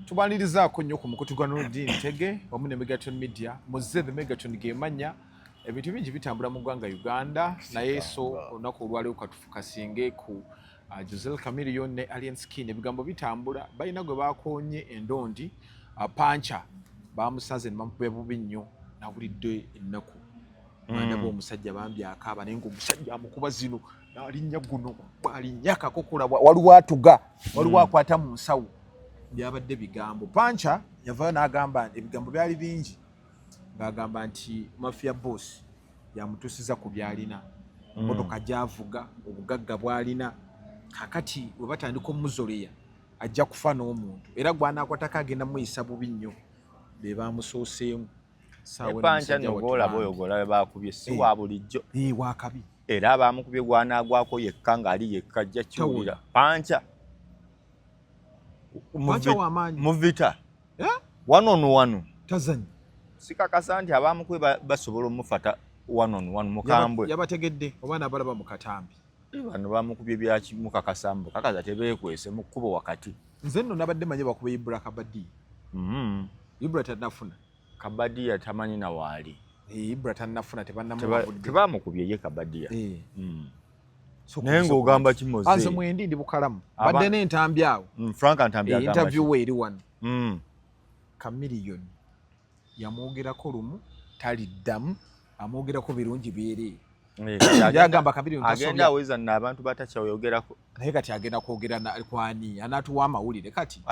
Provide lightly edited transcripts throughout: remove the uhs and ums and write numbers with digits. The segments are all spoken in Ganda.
Tubanirizaako nnyo ku mukutu gwa Nurdin Ntege wamu ne Megaton Media. Muze the Megaton gemanya ebintu bingi bitambula mu ggwanga Uganda, naye so olunaku olwaleero katufukasinge ku Jose Chameleone ne Alien Skin. Ebigambo bitambula, balina gwe bakoonye endondi, pancha bamusanze ne bamukuba bubi nnyo. Nawulidde ennaku ndaba omusajja bambi akaaba, naye ngaomusajja amukuba zino alinnya guno alinnya akakokola, waliwo atuga, waliwo akwata mu nsawo. Byabadde bigambo. Pancha yavayo n'agamba ebigambo byali bingi, ng'agamba nti Mafia Boss yamutuusiza ku byalina, motoka gyavuga, obugagga bwalina. Kakati we batandika omuzoleya ajja kufa n'omuntu, era gwanaakwatako agenda muyisa bubi nnyo. Be bamusooseemu. Pancha nno gwolaba oyo gwolaba bakubye si wa bulijjo. Wakabi. Era abamukubye gwanaagwako yekka ng'ali yekka ajja kiwulira. Pancha muvita one on one. Tazanyi. Sikakasa nti abamukubye basobola omufata one on one mukambwe. Yabategedde oba nabalaba mu katambi. Bano bamukubye byakimukakasa mbu kakaza tebeekwese mu kkubo wakati. Nze nno nabadde manye bakube Ibra Kabadi. Ibra tanafuna. Kabadiya tamanyi na waali. Ibra tanafuna, tebannamuwabudde. Tebamukubye ye Kabadiya. Naye ng'ogamba kimoze. Nze mwendi ndi bukalamu, badde n'entambi awo. Frank Ntambi agamba interview we eri wano. Chameleone yamwogerako lumu, taliddamu, amwogerako birungi byereere. Yagamba Chameleone agenda aweza nno abantu batakyayogerako. Naye kati agenda kwogera kwani anaatuwa amawulire kati?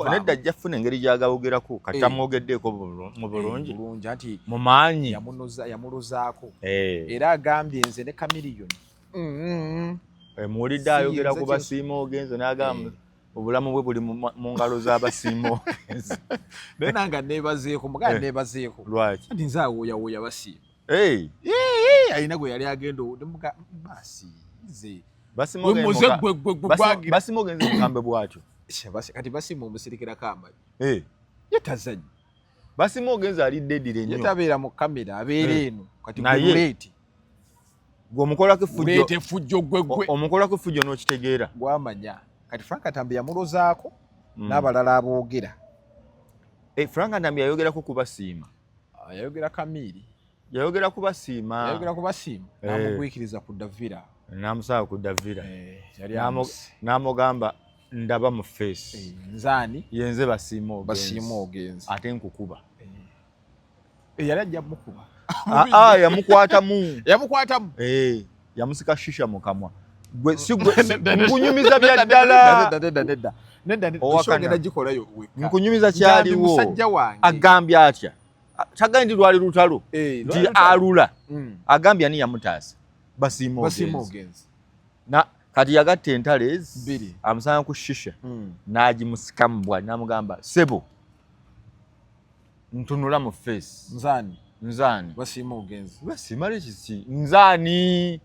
Nedda, ajja funa engeri gyagawogerako. Kati amwogeddeeko mu bulungi. Bulungi anti mu maanyi. Yamulozaako era agambye nze ne Chameleone. Muwulidde ayogera ku basiima ogenze n'agamba obulamu bwe buli mu ngalo z'abasiima ogenze. Naye nanga neebazeeko, mugaa neebazeeko. Lwaki? Anti nze awooyawooya basiima. Alina gwe yali agenda nemuga basi nze muze gwe gwe gwagira. Basiima ogenze mukambe bwatyo. Kati basiima omusirikirako amanyi ye tazanyi. Basiima ogenze alidde eddire ye nnyo. Tabeera mu kamera, abeera eno. Kati Naye gwe gwe omukolako effujjo. Leeta effujjo gwe gwe. Omukolako effujjo n'okitegeera. Gwamanya kati Frank Ntambi yamulozaako n'abalala aboogera. Frank Ntambi yayogerako kubasiima. Ah, yayogera Kamiiri. Yayogera kubasiima. Yayogera kubasiima. Namugwikiriza ku Davira. Namusaba ku Davira. Yali amuse. N'amugamba ndaba mu face. Nzaani? Yenze basiima ogenzi. Basiima ogenzi. Ate nkukuba. Yali ajja mukuba. Ah, ah, yamukwatamu. Yamukwatamu. Yamusika shisha mu kamwa. Gwe si gwe nkunyumiza bya ddala. Nedda, nedda, nedda, nedda. Owakana. Ogenda gikolayo wekka. Nkunyumiza kyaliwo. Musajja wange. Agambye atya? Tagambye nti lwali lutalo. Lwali nti lutalo. Alula. Agambye ani yamutaasa? Basiima Basiima ogenzi. ogenzi. Na kati yagatta entalo ezi Bbiri. Amusanga ku shisha. N'agimusikamu bw'ati n'amugamba, "Ssebo, ntunula mu face." Nzaani? Nzaani? Basiima ogenzi. Basiima lekiki? Nzaani?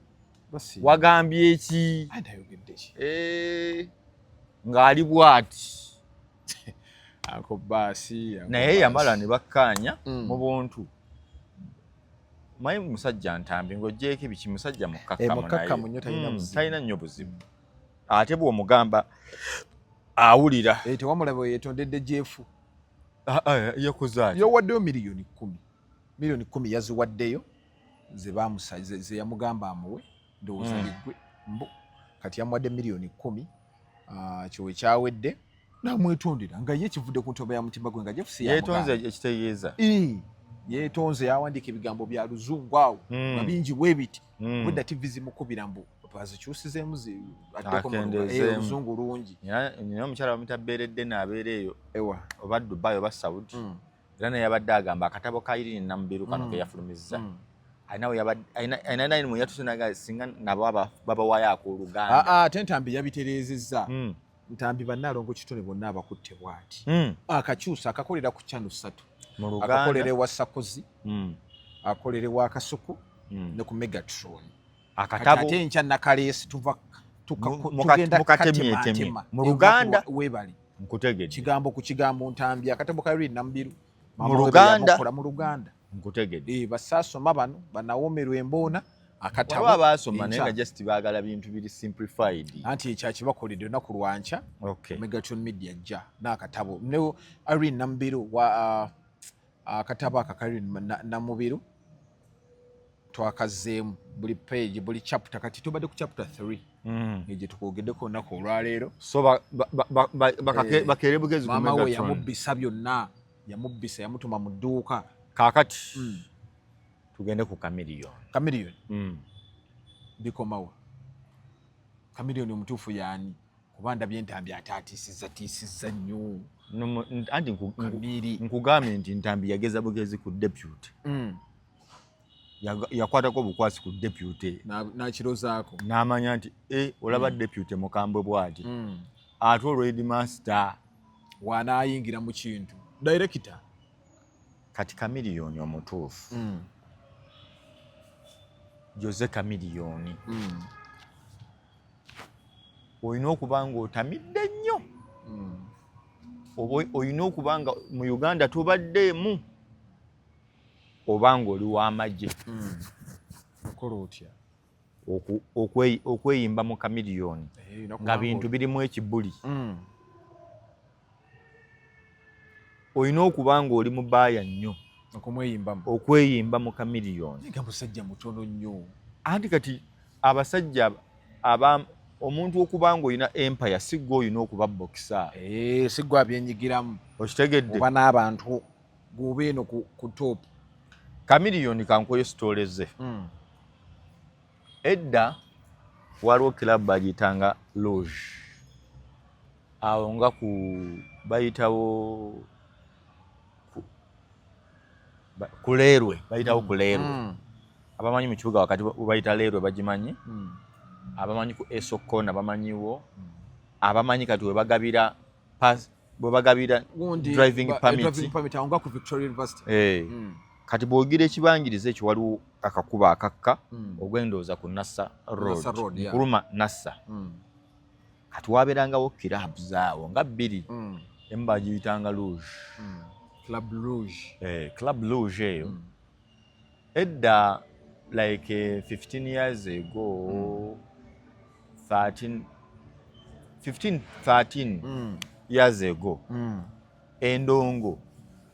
Basiima. Wagambye ki? Ai, nayogedde ki? Ng'ali bw'ati. Ako baasi, ako Naye baasi. yamala ne bakkaanya mu buntu. Manyi musajja Ntambi ng'oggyeeko ebiki, musajja mukkakkamu. Mukkakkamu naye. nnyo, talina buzibu. Talina nnyo buzibu, ate bw'omugamba awulira. Tewamulaba we yeetondedde Jeff? Ah, ah, yakoze atya? Yawaddeyo miliyoni 10, miliyoni 10 yaziwaddeyo ze bamusa ze yamugamba amuwe, ndowooza liggwe mbu kati yamuwadde miliyoni 10. Ah, kyowe kyawedde namwetondera nga ye kivudde ku ntobo ya mutima gwe nga Jeff si Yeetonze yamugamba. ekitegeeza? Yeetonze, yawandiika ebigambo bya luzungu awo nga bingi bwe biti. Bwedda TV zimukubira mbu bazikyusizeemu addeko mu Akendeezeemu. Oluzungu lungi. Nina omukyala bamuyita Beeredde, naabeera eyo Ewa. oba Dubai oba Saudi. Era naye yabadde agamba akatabo ka Irene Namubiru kano ke yafulumizza, alina we alina nine mwe yatuse naga singa nabo babawaayo akooluganda. Ah, ate Ntambi yabitereezezza. Ntambi bannaalongo kitone bonna abakutte bw'ati akakyusa akakolera ku channel ssatu. Mu Luganda. Akakolera ewa Sakozi, akolera ewa Kasuku ne ku Megatron. Kati Akatabo. Ate enkya nakaleesi tuva tugenda Mukatemyetemye. katematema. Mu Luganda. Weebale. Nkutegedde. Kigambo ku kigambo, Ntambi akatabo ka Irene Namubiru Mu Mama we Luganda. yamukola mu Luganda. Nkutegedde. Basaasoma bano banawomerwa emboona. Akatabo Waliwo abaasoma naye nga just baagala bintu biri simplified. Anti ekyakibakoledde olunaku lwankya. Megatron Media ajja n'akatabo ne Irene Namubiru wa akatabo ako ka Irene Namubiru twakazzeemu buli page, buli chapter. Kati tubadde ku chapter 3 egye tukwogeddeko olunaku olwaleero. So bakeere bugezi ku Maama we Megatron. yamubbisa byonna, yamubbisa, yamutuma mu dduuka. Kaakati tugende ku Chameleone. Chameleone bikomawa? Chameleone omutuufu yaani? Kuba ndabye Ntambi ate atiisizza tiisizza nnyo. Anti Kamiri. Nkugambye nti Ntambi yageza bugezi ku deputy. Yakwatako obukwasi ku deputy. N'akirozaako. N'amanya nti e olaba deputy mukambwe bw'ati, ate olwo headmaster wanaayingira mu kintu director. Kati Chameleone omutuufu, Jose Chameleone, olina okuba nga otamidde nnyo oba olina okuba nga mu Uganda tobaddeemu oba nga oli w'amagye. Okola otya? Okweyimba mu Chameleone Eh, olina nga kubanga bintu birimu ekibuli, olina okuba nga oli mubaaya nnyo okumweyimbamu. Okweyimba mu Chameleone. Nga musajja mutono nnyo. Anti kati abasajja aba omuntu okuba nga olina empire, si gwe olina okuba boxer. Eh, si gwe abyenyigiramu. Okitegedde? Oba n'abantu gwoba eno ku top. Chameleone, kankoyo story ze. Edda waliwo club bagiyitanga Loge, awo nga ku bayitawo kuleerwe, bayitawo kuleerwe. Abamanyi mu kibuga wakati bayita leerwe bagimanyi. Abamanyi ku Esokona bamanyiwo. Abamanyi kati webagabira pass, bwebagabira Gundi, driving permit. Driving permit awo nga ku Victoria University. Eh. Kati bw'ogira ekibangiriza ekyo, waliwo akakuba akakka ogwendooza ku Nassa Road. Nassa Road, yeah. Nkuluma Nassa. Kati wabeerangawo clubs awo nga bbiri. Emu bagiyitanga Rouge. Club Rouge. Eh, Club Rouge eyo edda like 15 years ago, 13, 15, 13 years ago, endongo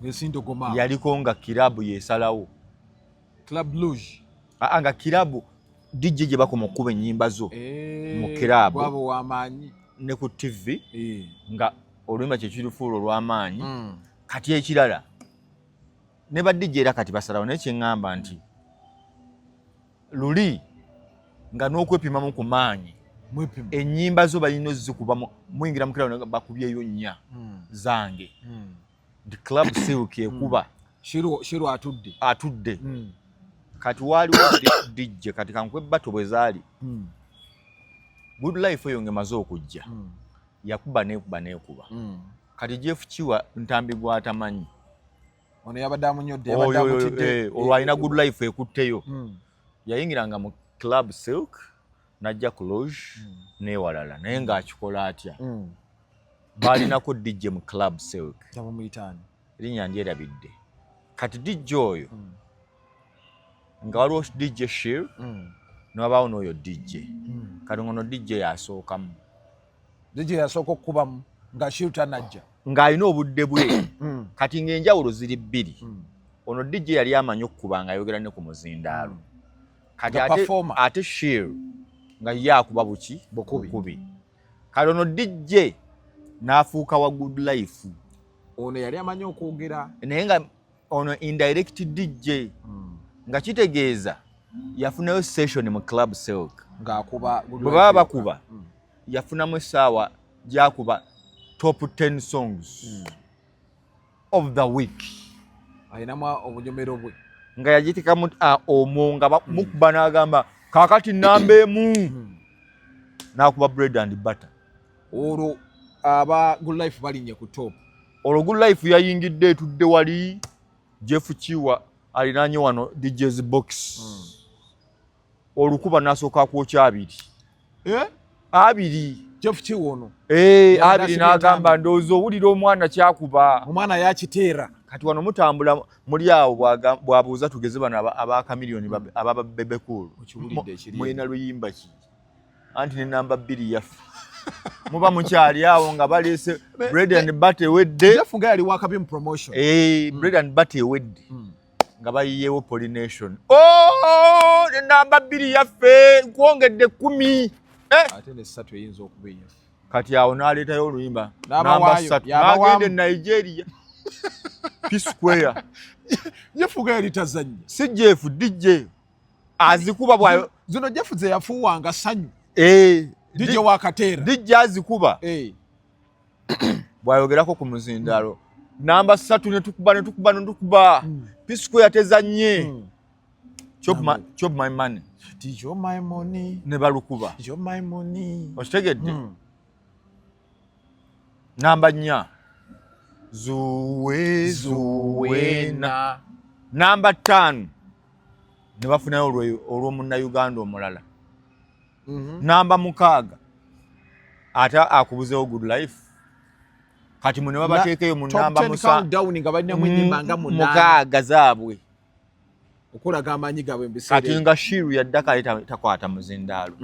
Esindogoma. yaliko nga kirabu yesalawo. Club Rouge. Aa, nga kirabu DJ gye bakoma okukuba ennyimba zo Eh, mu kirabu. Gwabo w'amaanyi. Ne ku TV nga oluyimba kyekirufuula olw'amaanyi. Kati ekirala ne ba DJ era kati basalawo, naye kyeŋŋamba nti luli nga n'okwepimamu ku maanyi, Mwepima. ennyimba zo balina ozikuba muyingira mu kirabu nga bakubyeyo nnya zange nti Club Silk ekuba. Shiru atudde. Atudde. Kati waaliwo DJ, kati kankuwe battle bwe zaali. Good Life eyo ng'emaze okujja, yakuba neekuba neekuba. Kati Jeff Kiwa, Ntambi gw'atamanyi, Ono yabadde amunyodde, yabadde Oyo, oyo, amutidde. eh, olwo alina Good Life ekutteyo. Yayingiranga mu Club Silk n'ajja ku Loge n'ewalala, naye ng'akikola atya? Baalinako DJ mu Club Silk. Kyabamuyitaani? Erinnya ndyerabidde. Kati DJ oyo, nga waliwo DJ Shir, newabaawo n'oyo DJ. Kati ngono DJ yasookamu. DJ yasooka okukubamu nga Shiru tanajja. Ng'alina obudde bwe. Kati ng'enjawulo ziri bbiri. Ono DJ yali amanyi okukuba ng'ayogera ne ku muzindaalo. Kati Nga ate, performer. ate Shir nga ye akuba buki? Bukubi. Bukubi. Kati ono DJ n'afuuka wa Good Life. Ono yali amanyi okwogera. Naye nga ono indirect DJ, nga kitegeeza yafunayo session mu Club Silk. Ng'akuba. Bwe baba bakuba, yafunamu essaawa gyakuba top 10 songs of the week. Alinamu obunyomero bwe. Nga yagitekamu omwo nga mukuba n'agamba kaakati namba emu, n'akuba Bread and Butter. Olwo aba Good Life balinnye ku top. Olwo Good Life yayingidde etudde wali, Jeff Kiwa alinaanye wano DJs box. Olukuba n'asooka akwokya abiri. Eh? Abiri. Jeff Kiwa ono? Eh, Yabadde abiri asibye n'agamba entambi. ndowooza owulira omwana kyakuba. Omwana yakiteera. Kati wano mutambula muli awo, bwabuuza tugeze bano aba Chameleone, aba Bebe Cool, Okiwulidde ekiri. "Mulina luyimba ki?" Anti ne namba 2 yaffe. Muba mukyali awo nga baleese bread and butter ewedde. Jeff nga yali wakabi mu promotion. Eh, bread and butter ewedde nga bayiyeewo pollination. Oh, ne namba 2 yaffe nkwongedde 10. Eh! Ate nesatu eyinza okuba eyaffe. Kati awo n'aleetayo oluyimba N'abawaayo, namba 3 yabawaamu. N'agenda e Nigeria, P Square. Jeff nga yali tazannya. Si Jeff, DJ azikuba bwayo. Zino Jeff ze yafuuwanga ssanyu. Eh, DJ wakateera. DJ azikuba Eh. bwayogerako ku muzindaalo namba 3, ne tukuba, ne tukuba, ne tukuba. P Square tezanye. Chop my money. Did you my money? Ne balukuba. You're my money. Okitegedde? Namba 4, zuwe zuwena. Namba 5 ne bafunayo olw'omunnayuganda omulala. Namba 6 ate akubuzeewo Good Life. Kati mu ne babateekeyo mu Top namba 10 countdown nga balinamu ennyimba nga 8. 6 zaabwe. Okulaga amaanyi gaabwe mu biseera Kati ebyo. nga Shiru yaddako ate takwata muzindaalo.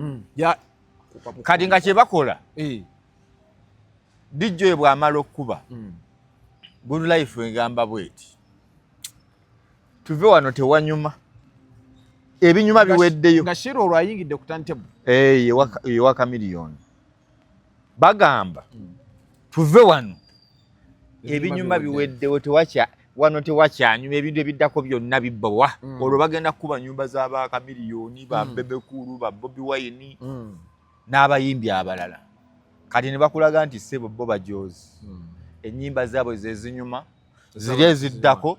Kati nga kye bakola, DJ oyo bw'amala okkuba, Good Life egamba bweti, "Tuve wano, tewanyuma, ebinyuma biweddeyo." Nga Shiru olwo ayingidde ku turntable. Eh, yewa Chameleone. Bagamba, "Tuve wano, ebinyuma biweddewo, tewakya wano, tewakyanyuma, ebintu ebiddako byonna bibbowa." Olwo bagenda kukuba nyumba z'aba Chameleone, ba Bebe Cool, ba Bobi Wine n'abayimbi abalala. Kati ne bakulaga nti ssebo, bo bajozi, ennyimba zaabwe zezinyuma ziri eziddako.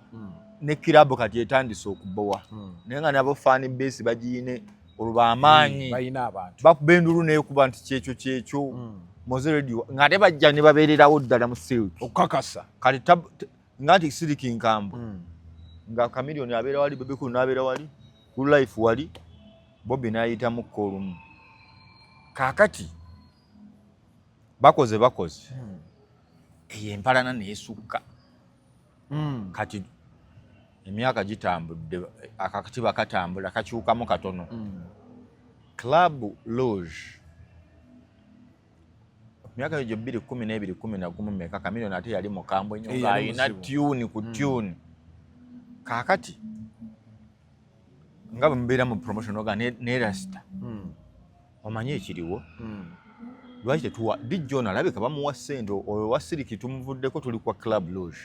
Ne kirabu kati etandise okubowa, naye nga nabo fan base bagiyine, olwo bamaanyi. Balina abantu. Bakuba endulu nekuba nti kyekyo kyekyo. Mowzey Radio ng'ate bajja ne babeererawo ddala mu silk. Okukakasa. Kati nga nti silk nkambwe, nga Chameleone abeera wali, Bebe Cool n'abeera wali, Good Life wali, Bobi n'ayitamu ko olumu. Kaakati bakoze bakoze eyo empalana neesukka. Kati emyaka gitambudde, akatiba katambula kakyukamu katono. Club Rouge, myaka egyo 2012, 11 meka, Chameleone ate yali mukambwe nnyo. Eh, yali Ng'alina muzibu. tune ku tune. Kaakati nga bwe mubeera mu promotion oga ne Rasta, "Omanyi ekiriwo? Lwaki tetuwa DJ ono? Alabika bamuwa ssente. Oyo wa Silk tumuvuddeko, tuli kwa Club Rouge.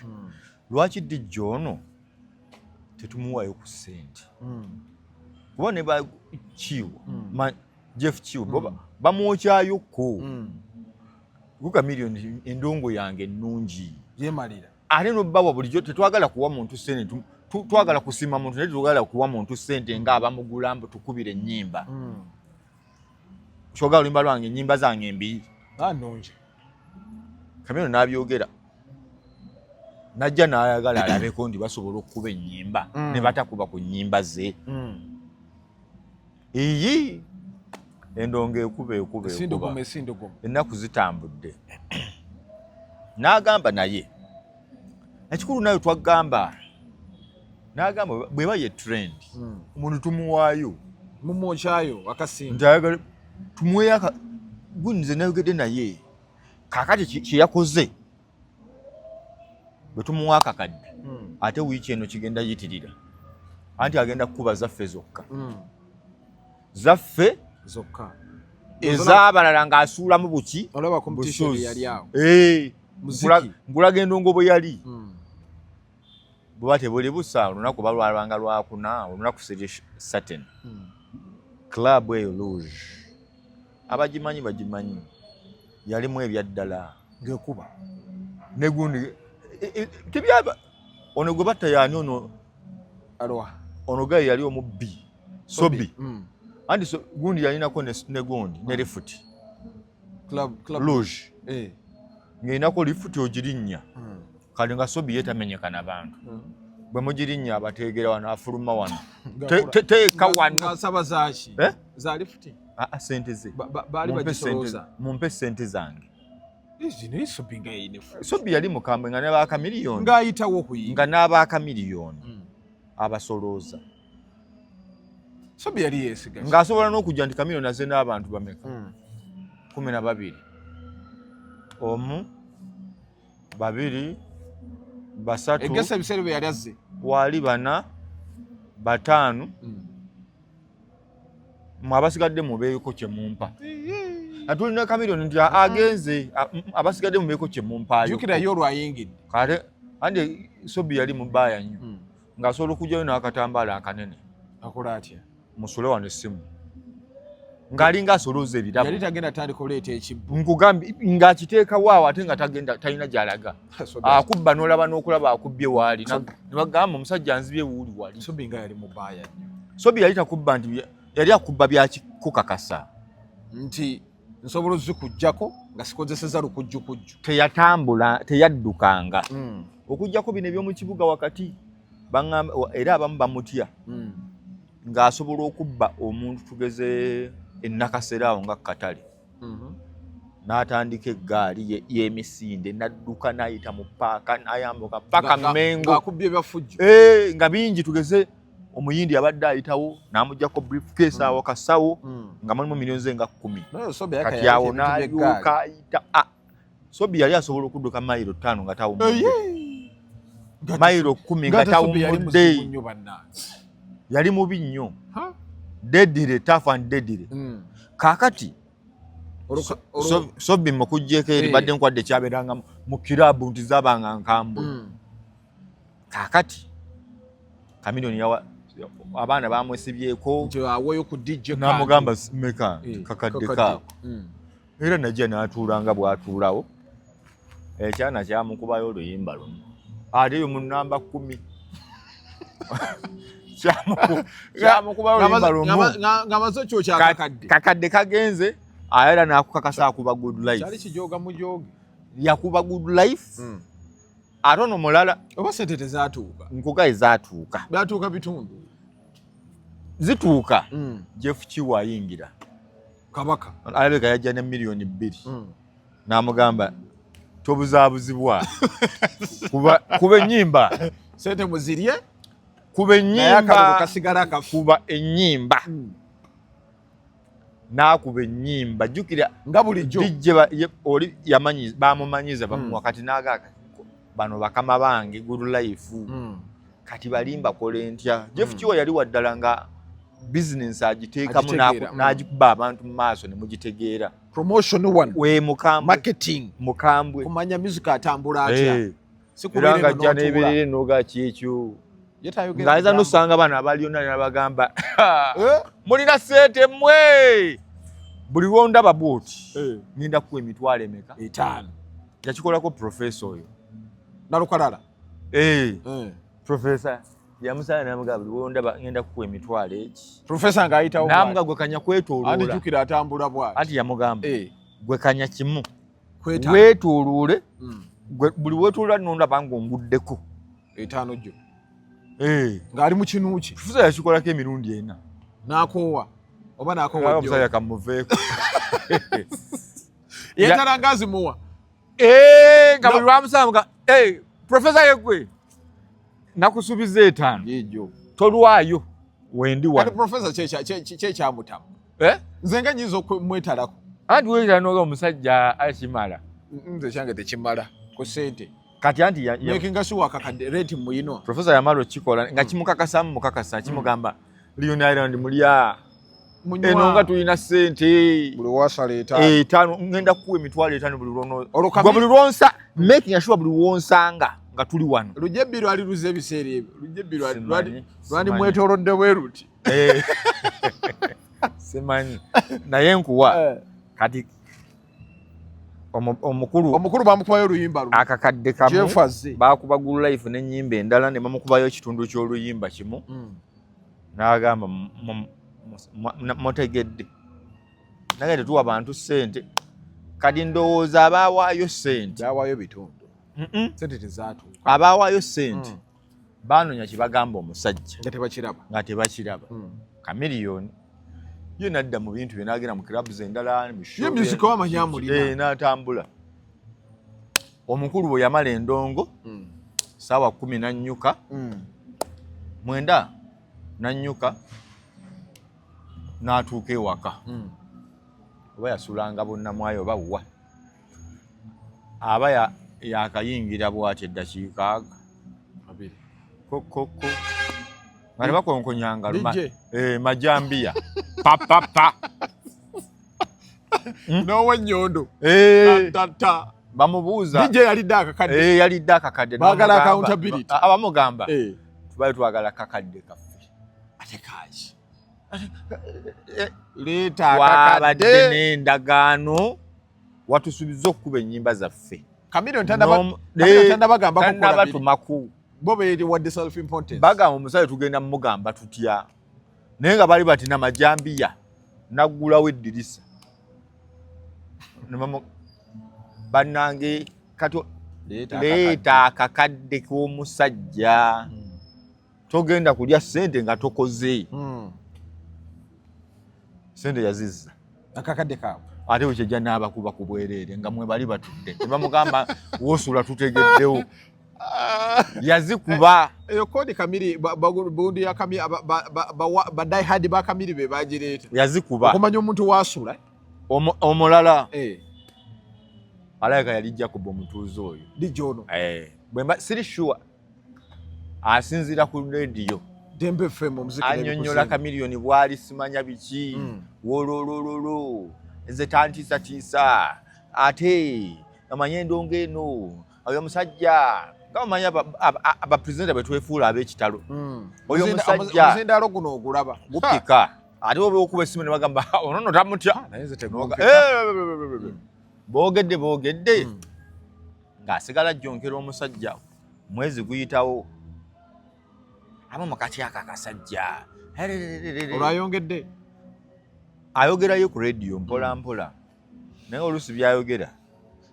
Lwaki DJ ono tetumuwayo ku ssente?" Kuba ne ba Kiwa, Jeff Kiwa bo bamwokyayokko ku Chameleone, "Endongo yange ennungi." Yemalira. Ate nobbawa bulijjo tetwagala kuwa muntu ssente, twagala kusiima muntu, naye tetwagala kuwa muntu ssente nga abamugula mbu tukubira ennyimba. Kyogala oluyimba lwange, ennyimba zange mbi. Nungi. Chameleone n'abyogera, najja n'ayagala alabeko nti basobola okukuba ennyimba ne batakuba ku nnyimba ze. Iyi endongo ekuba, ekuba, ekuba. Esindogoma, esindogoma. Ennaku zitambudde, n'agamba naye ekikulu nayo twagamba, n'agamba bweba ye trend, omuntu tumuwaayo. Mumwokyayo akasimba. Nti ayagala tumuweyo aka gunze nayogedde naye. Kaakati kye yakoze, bwe tumuwa akakadde, ate wiiki eno kigenda yitirira, anti agenda kukuba zaffe zokka, zaffe zokka, ez'abalala ng'asuulamu buki? Olaba competition Busuuzi. yali awo. Eh, Muziki. Nkulaga endongo bwe yali. Bweba tebuli busa, olunaku balwalwanga lwakuna, olunaku siri certain. Club eyo Rouge, abagimanyi bagimanyi, yalimu ebyaddala. Ngekuba. Negundi tebyaba ono gwe batta yaani ono? Alwa? Ono gaye yali omubbi Sobi. Anti so, gundi yalinako ne gundi ne lifuti. Club Rouge. Eh. Ng'erinako lifuti ogirinnya. Kale nga Sobi ye tamenyeka na bantu. Bwe mugirinnya abateegera wano, afuluma wano. Teeka wano. Ng'asaba zaaki? Eh? Za lifuti? Ah, ah, sente ze. Baali Mumpe sente, bagisolooza. mumpe sente zange. Zino Sobi nga yine. Sobi yali mukambwe nga n'abakamiliyoni ng'ayitawo okuyimba. Nga n'abakamiliyoni abasolooza. Sobi yali yeesiga. Ng'asobola n'okujja nti Chameleone azze n'abantu bameka? 12. 1, 2, 3. Egesa ebiseera bye yali azze. Wali 4, 5. Mwe abasigadde mubeeko kye mumpa. Atulina Chameleone nti agenze, abasigadde mubeeko kye mumpaayo. Jjukira ye olwayingidde. Kale andi Sobi yali mubaaya nnyo. Ng'asobola okugyayo n'akatambaala akanene. Akola atya? Musule wano essimu. Ng'alinga asolooza ebirabo. Yali tagenda tandika oleeta ekibbo. Nkugambye ng'akiteekawo awo ate nga tagenda talina gy'alaga. Akubba n'olaba n'okulaba akubbye waali. Ne bagamba omusajja anzibye wuuli wali. Sobi nga yali mubaaya nnyo. Sobi yali takubba nti yali akubba byakikukakasa. Nti nsobola ozikuggyako nga sikozesezza lukujjukujju. Teyatambula, teyaddukanga. Okuggyako bino eby'omu kibuga wakati baŋŋamba era abamu bamutya. Ng'asobola okubba omuntu tugeze e Nakasero awo nga Katale. N'atandika eggaali y'emisinde n'adduka n'ayita mu ppaaka n'ayambuka paka Mengo. Ng'akubbye byafujjo. Nga bingi tugeze omuyindi abadde ayitawo n'amuggyako briefcase awo kasawo nga mulimu miliyoni ze nga 10. Kati awo n'alyoka ayita. Sobi yali asobola okudduka mayiro 5 nga tawummudde. Mayiro 10 nga tawummudde. Yali mubi nnyo. Deadly, tough and deadly. Kaakati Sobi mukuggyeko eri badde nkwadde kyabeeranga mu kiraabu nti zaabanga nkambwe. Kaakati Chameleone yawa abaana bamwesibyeko n'amugamba meka kakadde kaako. Era najja n'atuula nga bw'atuulawo. Ekyana kyamukubayo oluyimba lumu. Ate yo mu nnamba 10. Kyamukubayo oluyimba lumu. Ng'amaze okyokya akakadde. Kakadde kagenze era n'akukakasa akuba Good Life. Kyali kijooga mujooge. Yakuba Good Life. Ate ono mulala. Oba ssente tezaatuuka. Nkugaye zaatuuka. Byatuuka bitundu. Zituuka. Jeff Kiwa ayingira. Kabaka. Alabika yajja ne miliyoni 2. N'amugamba tobuzaabuzibwa. Kuba ennyimba. Ssente muzirye. Kuba ennyimba. Kasigala kafu. Kuba ennyimba. N'akuba ennyimba. Jjukira nga bulijjo. DJ oli yamanyiza, bamumanyiza bamuwa kati n'aga bano bakama bange Good Life. Kati balimba kola ntya. Jeff Kiwa yali waddala nga business agiteekamu n'agikuba abantu mu maaso ne mugitegeera. Promotion one. We mukambwe. Marketing. Mukambwe. Kumanya music atambula atya. Era nga ajja n'eberere n'oga ki ekyo. Ng'ayinza n'osanga bano abaliyo n'abagamba mulina ssente mmwe. Buli lw'ondaba bw'oti ngenda kuwa emitwalo emeka? 5. Yakikolako professor oyo. Nalukalala. Professor yamusaba n'amugamba buli lw'ondaba ngenda kuwa emitwalo egi. Professor ng'ayitawo n'amugamba gwe kanya kwetooloola. Anti jjukira atambula bw'ati. Anti yamugamba gwe kanya kimu. Weetooloole. Buli weetooloola n'ondaba ng'onguddeko. 5 gyo. Ng'ali mu kinu ki? Professor yakikolako emirundi 4. N'akoowa. Oba n'akoowa ggyo. Omusajja kamuveeko. Yeetala ng'azimuwa. Nga buli lwamusaba nga Professor yegwe nakusuubiza 5. Yejjo. Tolwayo wendi wano. Kati Professor kyekyamutamu. Nze nga nnyinza okumwetalako. Anti weetala n'oga omusajja akimala. Nze kyange tekimala ku ssente. Kati anti making sure akakadde rate muyinwa. Professor yamala okikola nga kimukakasamu mukakasa kimugamba Leon Island mulya. Eno nga tulina ssente. Buli wasala 5. 5 ngenda kuwa emitwalo 5 buli lwono. Gwe buli lwonsa making sure buli wonsanga nga tuli wano. Lujja lwali luze ebiseera ebyo. Lujja lwali mwetoolodde bwe luti. Simanyi. Naye nkuwa. Kati omukulu bamukubayo oluyimba lumu. Akakadde kamu baakuba Good Life n'ennyimba endala ne bamukubayo ekitundu ky'oluyimba kimu. N'agamba mutegedde. Naye tetuwa bantu ssente. Kati ndowooza abaawaayo ssente. Baawaayo bitundu. Ssente tezaatuuka. Abaawaayo ssente baanoonya kye bagamba omusajja. Nga tebakiraba. Nga tebakiraba. Chameleone ye n'adda mu bintu bye n'agenda mu clubs endala, mu show. Ye music w'amanyi amulina. N'atambula. Omukulu bwe yamala endongo 10:00 nannyuka, 9 nannyuka n'atuuka ewaka. Oba yasulanga bonnamwayo oba wa, aba yakayingira bwati eddakiika 2 kokoko nga tebakonkonyanga majambiya papapa n'owennyondo bamubuuza DJ yalidde akakadde, yalidde akakadde, baagala accountability. Abamugamba tubale twagala kakadde kaffe ate kaki leeta akakadde n'endagaano watusuubiza okukuba ennyimba zaffe. Chameleone tannabagamba tannabatumaku bo beewadde self importance. Bagamba omusajja tugenda mugamba tutya, naye nga bali bati namajambiya naggulawo eddirisa bannange kati leeta akakadde k'omusajja, togenda kulya ssente nga tokoze. Ssente yazizza akakadde kaabwe ate bwe kyejja n'abakuba ku bwereere nga mwe bali batudde tebamugamba woosula tutegeddewo yazikuba. Eyo kodi Kamiri bundi ya Kamiri ba die hard ba Kamiri be bagireeta yazikuba okumanya omuntu wasula. Omulala alabika yali Jacob omutuuze oyo DJ ono bwemba siri sure asinziira ku rediyo Dembe FM omuziki annyonnyola Chameleone bwali simanya biki wololololo nze tantiisatiisa ate amanye endongo eno oyo omusajja nga omanyi abapresenta bwe twefuula ab'ekitalo oyo omusajja omuzindaalo guno ogulaba gupika ate oba okuba essimu ne bagamba ono nno tamutya. Naye nze tegumpika. Boogedde boogedde ng'asigala ajjonkera omusajja mwezi guyitawo aba mukati ako akasajja olwayongedde ayogerayo ku rediyo mpola mpola naye oluusi byayogera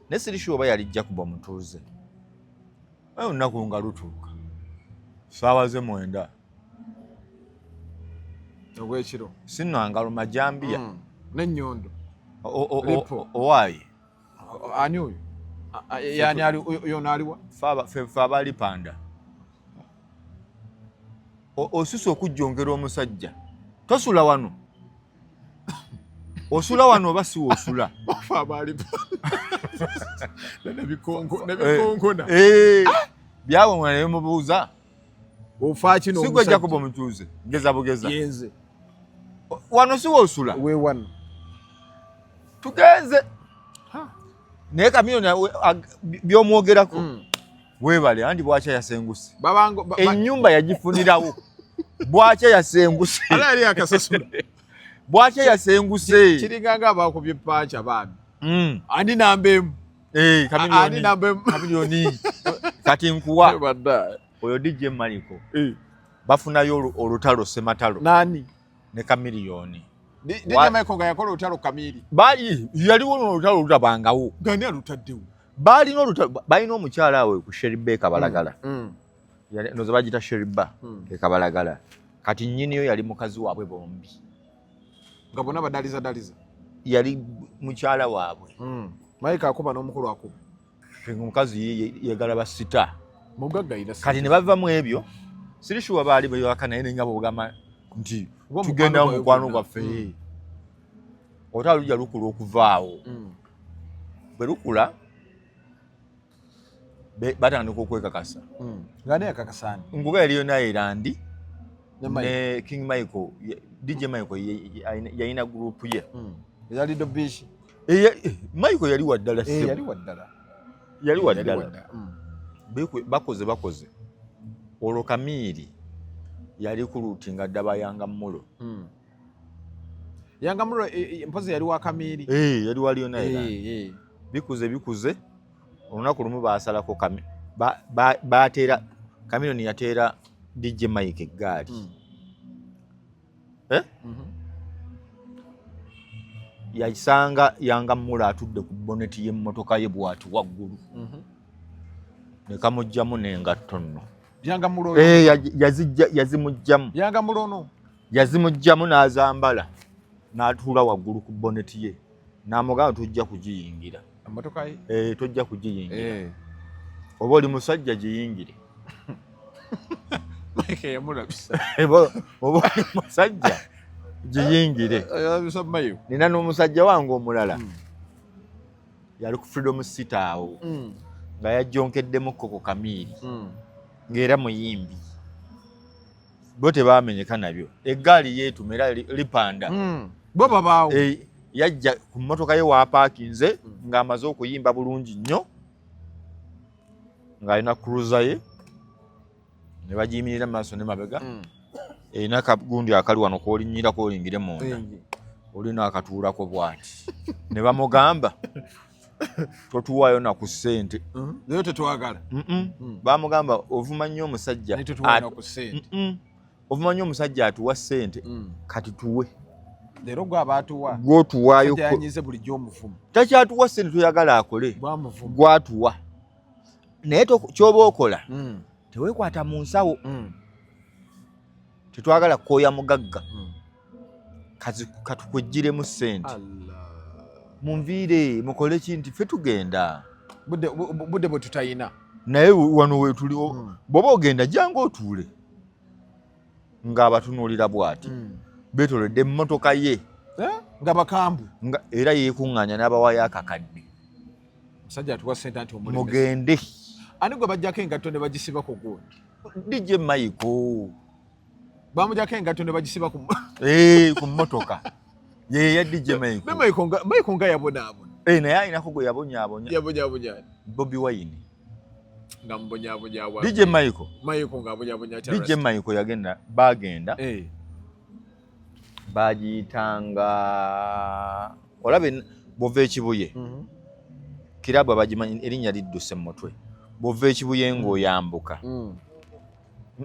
naye siri sure oba yali Jacob omutuuze. Naye olunaku nga lutuuka 9:00 ogwekiro sinno majambiya n'ennyondo owaaye ani oyo yani ali yono aliwa ffe abali panda osusa okujjongera omusajja tosula wano osula wano oba si osula fe abali nebikonkona byawonga naye mubuuza ofaaki sigwe Jacob omutuuze geza bugeza yenze wano si woosula we wano tugenze naye Chameleone byomwogerako weebale andi bwakya yasenguse ennyumba yagifunirawo bwakya yasenguse ala yali akasasula bwakya yasenguse kiringanga abakubye panca bambi ani namba emu ani namba emu Chameleone kati nkuwa oyo DJ Maliko bafunayo olutalo sematalo nani ne Chameleone DJ Michael nga yakola olutalo Kamiri bali yaliwo olutalo olutabangawo gani alutaddewo balina olutalo balina omukyala awe ku Sherry Kabalagala noza bagita Sherry Bar e Kabalagala kati nnyiniyo yali mukazi waabwe bombi nga bonna badaliza daliza yali mukyala waabwe Mike akuba n'omukulu akuba omukazi yegalaba sita mugagga ayina kati ne bava mu ebyo siri sure baali bewaka naye nga bwogamba nti tugenda mu mukwano gwaffe olutalo lujja lukula okuvaawo bwe lukula batandika okwekakasa nga naye akakasaani nguba yali yona erandi ne King Michael DJ Michael yalina group ye eyali dobishi Michael yali waddala yali waddala yali waddala bakoze bakoze olwo Kamiri yali ku route nga ddaba Yanga Mulo Yanga Mulo mpozi yali wa Kamiri yali waliyo naye bikuze bikuze olunaku lumu basalako bateera Chameleone yateera DJ Mike eggaali yakisanga Yanga Mulo atudde ku boneti y'emmotoka ye bw'ati waggulu ne kamugjamu n'engatto nno Yanga Mulo yazimugjamu Yanga Mulo no yazimugjamu n'azambala n'atuula waggulu ku boneti ye n'amugamba tojja kugiyingira emmotoka ye tojja kugiyingira Oba oli musajja, giyingire. Mike yamulabisa. Oba oli musajja, giyingire. Yalabisa mayo. Nina n'omusajja wange omulala, yali ku Freedom City awo, nga yajjonkeddemu koko kamiiri, ng'era muyimbi. Bo tebamenyeka nabyo, eggaali yeetuma era lipanda. Bo babaawo. Eh, yajja ku mmotoka ye waapaakinze ng'amaze okuyimba bulungi nnyo, ng'alina cruiser ye ne bagiyimirira mu maaso ne mabega. Erina kagundi akali wano k'olinnyirako olingire munda, olina akatuulako bw'ati, ne bamugamba, "Totuwaayo na ku ssente." Leero tetwagala. Bamugamba, "Ovuma nnyo omusajja." Naye totuwaayo na ku ssente. "Ovuma nnyo omusajja atuwa ssente, kati tuwe." Leero gwe abaatuwa. Gwotuwaayo. Yanyize bulijjo omuvumu. Takyatuwa ssente, toyagala akole. Bwamuvumu. Gwatuwa, naye kyoba okola, teweekwata mu nsawo. Tetwagala kukooya mugagga. Katukwegiremu ssente. Allah. Munviire mukole ki nti ffe tugenda. Budde bwe tutayina. Naye wano wetuli, bw'oba ogenda, jangu otuule. Ng'abatunuulira bw'ati, beetoolodde emmotoka ye. Eh? Nga bakambwe. Nga era yeekuŋŋaanya n'abawayo akakadde. Omusajja atuwa ssente anti omulemesa. Mugende. Ani gwe bajjako engatto ne bagisiba ku gundi? DJ Michael. Bamugjako engatto ne bagisiba ku Eh, ku mmotoka ye ya DJ Ne Michael. Michael nga yabonaabona. Eh, naye alinako gwe yabonyaabonya. Yabonyaabonya. Bobi Wine. Nga mubonyaabonya wa DJ Michael. Michael nga abonyaabonya. DJ Michael yagenda, bagenda, Eh. bagiyitanga, olaba bw'ova Ekibuye, kirabu abagimanyi, erinnya lidduse mu mutwe, bw'ova Ekibuye ng'oyambuka,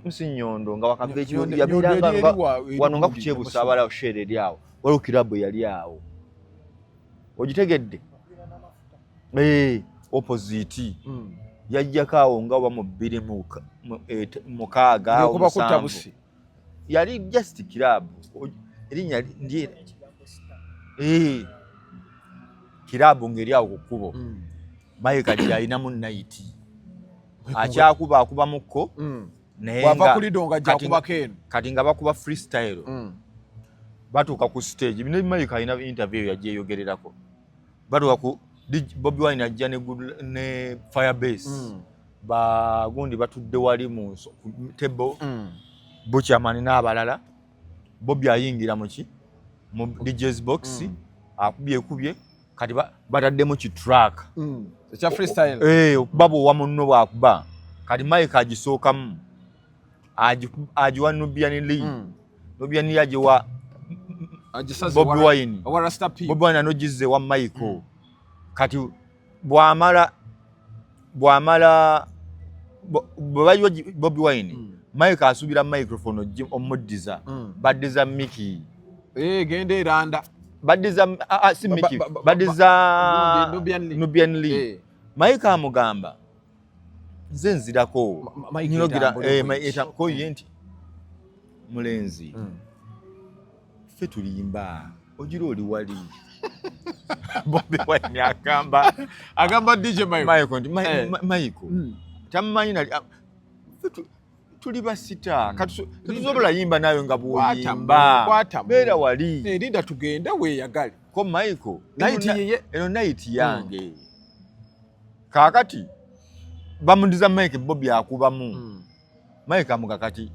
nsi Nyondo, nga wakava Ekibuye, yabeeranga Nyondo eri wano nga gundi, ku Kyebusaabala, Shell eri awo, waliwo kirabu eyali awo, ogitegedde? Eh, opposite. Yajjako awo nga oba mu 2006 awo, Ng'ekuba ku 7. tabusi. Yali just kirabu, erinnya ndi, eh, kirabu ng'eri awo ku kkubo. Mike alinamu night, akyakuba akubamukko, naye Bw'ava nga ku Lido nga ajja akubako eno. Kati nga bakuba freestyle, batuuka ku stage ne Mike alina interview yagyeyogererako, batuuka ku Bobi Wine ajja ne, ne Firebase, bagundi batudde wali mu ku table, Buchaman n'abalala. Bobi ayingira muki, mu DJ's box, akubye ekubye, kati bataddemu ki track Ekya freestyle. Eh, okuba bw'owa munno bwakuba. Kati Mike agisookamu, agiwa Nubian Lee. Nubian Lee agiwa Agisaze Bobi Wine. Owa Rasta P. Bobi Wine anogizza ewa Michael. Kati bwamala bwe bayiwa Bobi Wine, Mike asuubira microphone omuddiza. Baddiza Miki. Eh, genda eranda. Baddiza, ah, ah, si Miki, baddiza Nubian Lee. Nubian Lee. Eh. Mike amugamba, "Nze nzirako." Mike Nyinogira, etambule eh, bweki. Ko ye nti, "Mulenzi, ffe tulimba, ogira oli wali." Bobi Wine agamba Agamba DJ Michael. Michael nti, Eh. Michael tamumanyi nali, ah, ffe tuli basita, kati tetusobola yimba nawe nga bw'oyimba. Kwatamu. Beera wali." Eh, linda tugende weeyagale. Ko Michael, Night yeye. "Eno night yange." Kaakati bamudiza Mike, Bobi akubamu. Mike amuga, "Kati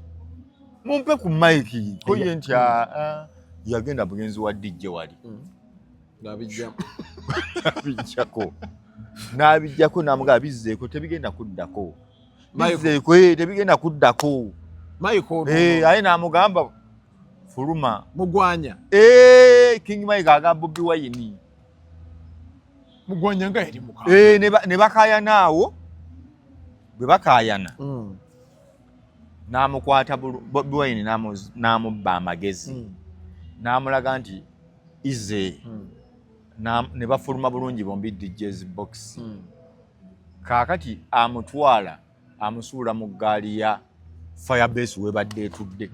mumpe ku Mike." Ko ye nti, "Ah, ah." Yagenda bugenzi wa DJ wali. Ng'abijjamu. N'abijjako, n'abijjako, n'amugamba, "Bizzeeko, tebigenda kuddako." Michael. "Bizzeeko, eh, tebigenda kuddako." Michael ono. Eh, aye n'amugamba, "Fuluma." Mugwanya. Eh, King Mike agamba Bobi Wine. Mugwanya nga yali muka. Eh, ne bakaayana awo, bwe bakaayana, n'amukwata Bobi Wine n'amubba amagezi, n'amulaga nti ize, ne bafuluma bulungi bombi DJ's box. Kaakati amutwala, amusuula mu ggaali ya Firebase webadde etudde.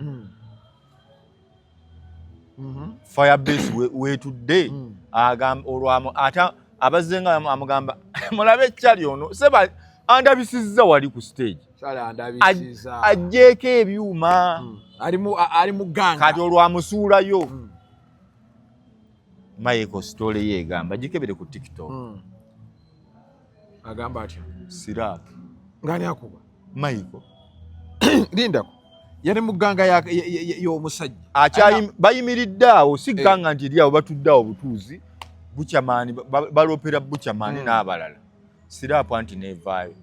Firebase wetudde, agamba olwamu ate abazze nga amugamba, "Mulabe ekyali ono seba." Andabisizza wali ku stage. Sale andabisizza. Ajjeeko ebyuma. Ali mu gang. Kati olwamusuulayo. Michael story ye egamba gikebere ku TikTok. Agamba atya? Sirap. Ngani akuba? Michael. Lindako. Yali mu ganga y'omusajja. Akyali bayimiridde awo si ganga nti eri awo batudde awo butuuzi. Bukyamaani balopera bukyamaani n'abalala. Sirap anti nevaayo.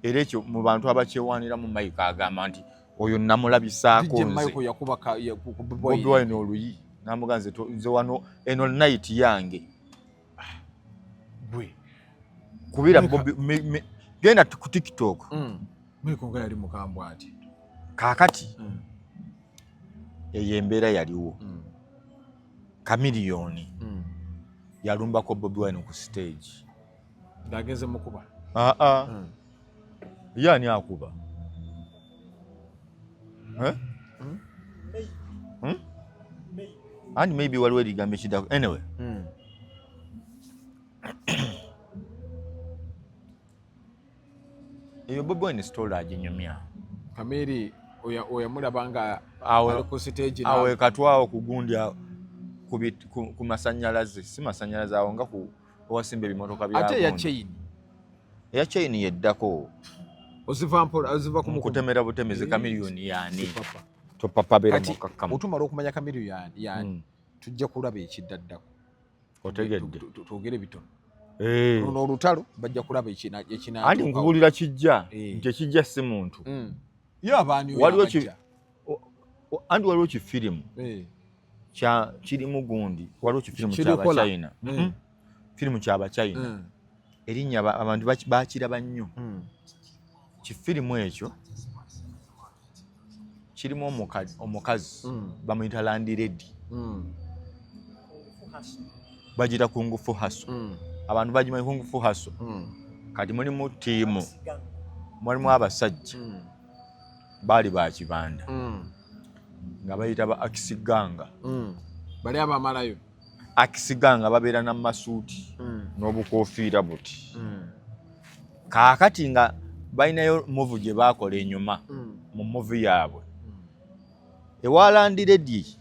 Era ekyo mu bantu abakyewaanira mu Michael agamba nti oyo namulabisaako nze. Michael yakuba ku Bobi Wine oluyi. Namuganze nze wano eno night yange. Gwe. Kubira Bobi genda ku TikTok. Michael nga yali mukambwe ati. Kaakati eyo embeera yaliwo. Chameleone yalumbako Bobi Wine ku stage. Ng'agenze mukuba. Ye ani akuba? And maybe waliwo ebigambo ekiddako. Anyway. Eyo Bobi Wine story aginyumya. Kamiri oyamulaba nga ali ku stage awo ekatwawo ku gundi ku masannyalaze, si masannyalaze awo nga ku owasimba ebimotoka bya ate eya chain. Eya chain yeddako. Oziva mpola, oziva ku mukutemera butemezi Chameleone yani. Topapa beera mukakkamu. Otumala okumanya Chameleone yani tujja kulaba ekiddaddako. Otegedde. Twogere bitono. Luno olutalo bajja kulaba ekina. Anti nkubuulira kijja nti ekijja si muntu. Ye abaani oyo abajja. Anti waliwo kifirimu kya kirimu gundi, waliwo kifirimu ky'Abachina. Firimu ky'Abachina. Erinnya abantu bakiraba nnyo. Kifirimu ekyo kirimu omukazi bamuyita Landlady. Bagira Kung Fu Hustle. Abantu bagimanyi Kung Fu Hustle. Kati mulimu ttiimu, mulimu abasajja baali ba kibanda nga bayita ba Akisiganga. Bali abamalayo. Akisiganga babeera na masuuti n'obukofiira buti. Kaakati nga balinayo muvu gye baakola enyuma mu muvu yaabwe. Ewa Landlady